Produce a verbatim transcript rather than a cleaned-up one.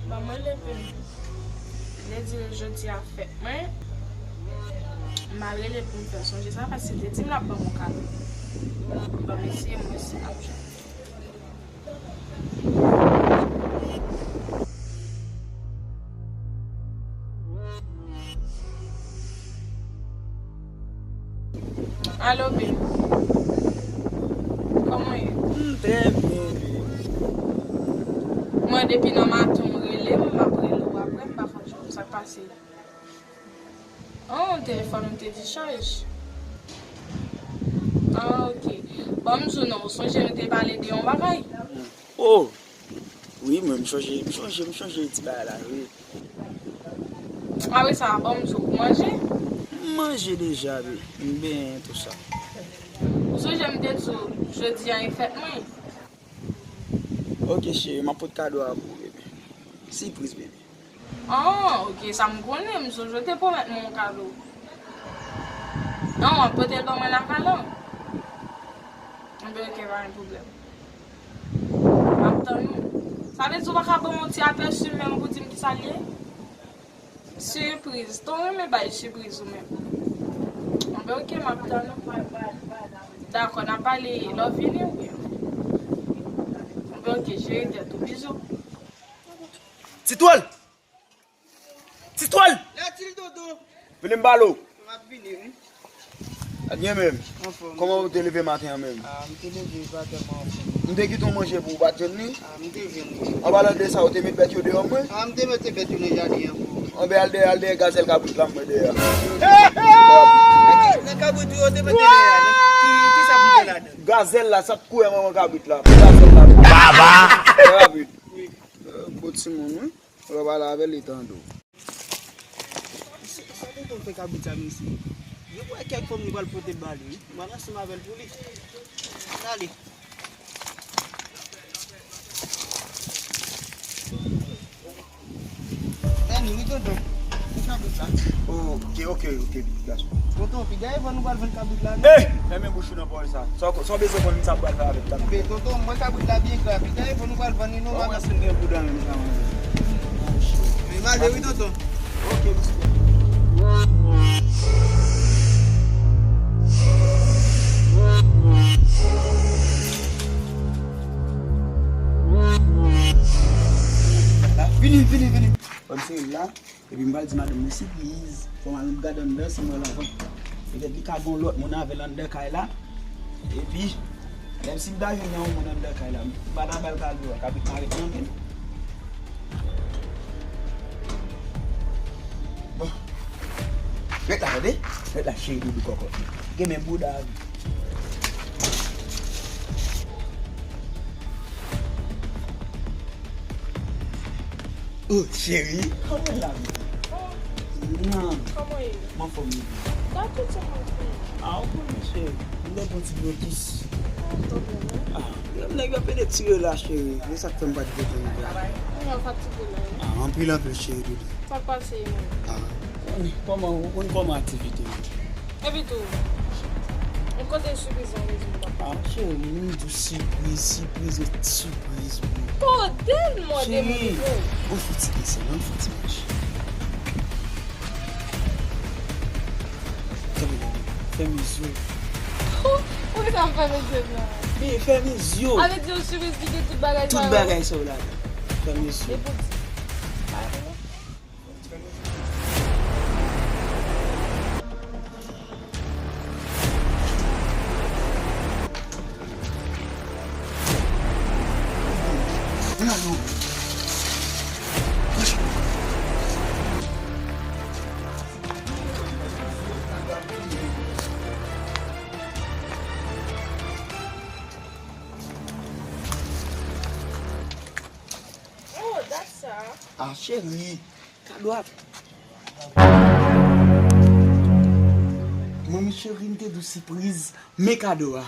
Ban mwen leve m. Li di jodi a fèt mwen. M al rele l pou m fè l sonje sa, paske li te di m l ap ban m yon kado. Ban m eseye m wè si m ap jwenn. Alo, babe. Kòman w ye? M trè byen, babe. Mwen, depi nan maten, w rele m, m ap rele w apre, m pa ka jwenn w. Sa k pase? Oh, telefòn ou te dichaj. Ah, ok. Bon, m di w non, ou sonje nou te pale de yon bagay? Oh, wi, mwen, m sonje, m sonje, m sonje ti bagay la, wi. Apre sa, bon, m di w, ou manje? M manje deja, wi. M benyen, tou sa. Ou sonje m te di w, jodi a e fèt mwen? Ok, cheri, m ap pote kado a pou ou, bebe. Sipriz, bebe. Ah, ok, sa m konnen, m sonje w te pwomèt mwen yon kado. Non, w ap pote l ban mwen lakay lan. Enben, ok, pa gen pwoblèm. M ap tann ou. Sa vle di w pa ka ban m yon ti apèsi menm pou di m kisa l ye? Sipriz. Ton renmen bay sipriz ou menm. Enben, ok, m ap tann ou. Dakò, n a pale lè w vini oubyen? Enben, ok, jere tèt ou. Bizou. Titwòl! Titwòl! Latil, tonton. Vini m pale w. M ap vini, wi. Byen menm. Anfòm. Kòman ou te leve maten an menm? Ah, m te leve pa tèlman anfòm. M te kite w manje pou ou pa t jwenn li? Ah, m te jwenn li. An palan de sa, ou te met bèt yo deyò mwen? Ah, m te mete bèt yo nan jaden an pou ou. Anben, al dèyè, al dèyè gazèl kabrit la, mwen dèyè. Nan kabrit ou yo te mete dèyè a, nan ki, ki sa pou fè ladan? Gazèl la, sa t kouri manman kabrit la. Gazèl la. Baba! Rapid. Wi. Euh, bon timoun, wi. Ou pale avè l, li tande w. Sa, sa tonton fè kabrit la, mesye? Yo pral kèk fanm, nou pral pote ba li, wi. M pral ansanm avè l pou li. Dale. Dale, wi, tonton. Fè kabrit la. Oh, ok, ok, ok, pitit gason. Tonton, piga evan nou pral vann kabrit la, non? Eh! Fèmen bouch ou nan pawòl sa. Sa w, sa w bezwen konn sa m pral fè avèk kabrit la? Tonton, mwen kabrit la byen gra. Piga evan nou pral vann li, non, mama. Ou wè si m gen bouda menm sa, mwen. Men m ale wi, tonton. Ok, mesye. Vini, vini, vini. Kòm se la. Epi m pral di madanm mwen sipriz. Fò m al gade anndan si m wè l anvan. Petèt li ka gen yon lòt moun avè l anndan kay la. Epi, menm si m ta jwenn yon moun anndan kay la, m pa ta ba l kado a, kabrit mare nan men l. Bon. Ret la, tande? Ret la, cheri doudou kòkòt. Gen men bouda a. Oh, cheri, kòman la? Nan. Kòman ye? M anfòm, baby. Sa tout sa m ap fè. Ah, ou konnen, cheri. M gen yon ti blokis. Pa gen pwoblèm, non? Ah, nèg yo ap pede tire la, cheri. Se sa k fè m pa t vle rive a. Mwen fatige la, wi. Ah, anpil, anpil, cheri doudou. Sa k pase, menm? Ah, kòman, ou konn kòman aktivite yo? Epi tou, yon kote sipriz lan, rezon pa. Ah, cheri, m di w sipriz, sipriz, e sipriz, wi. Kote l mande moun yo? Cheri, on fouti desann, on fouti mache. Tande, tande, fèmen zye w. Poukisa m fèmen zye m nan? Men fèmen zye w. Sa vle di yon sipriz ki gen tout bagay sa yo? Tout bagay sa yo ladan. Fèmen zye w. E pou di. Oh, dat sa. Ah, cheri. Kado a. Manmi cheri, m te di w sipriz, men kado a.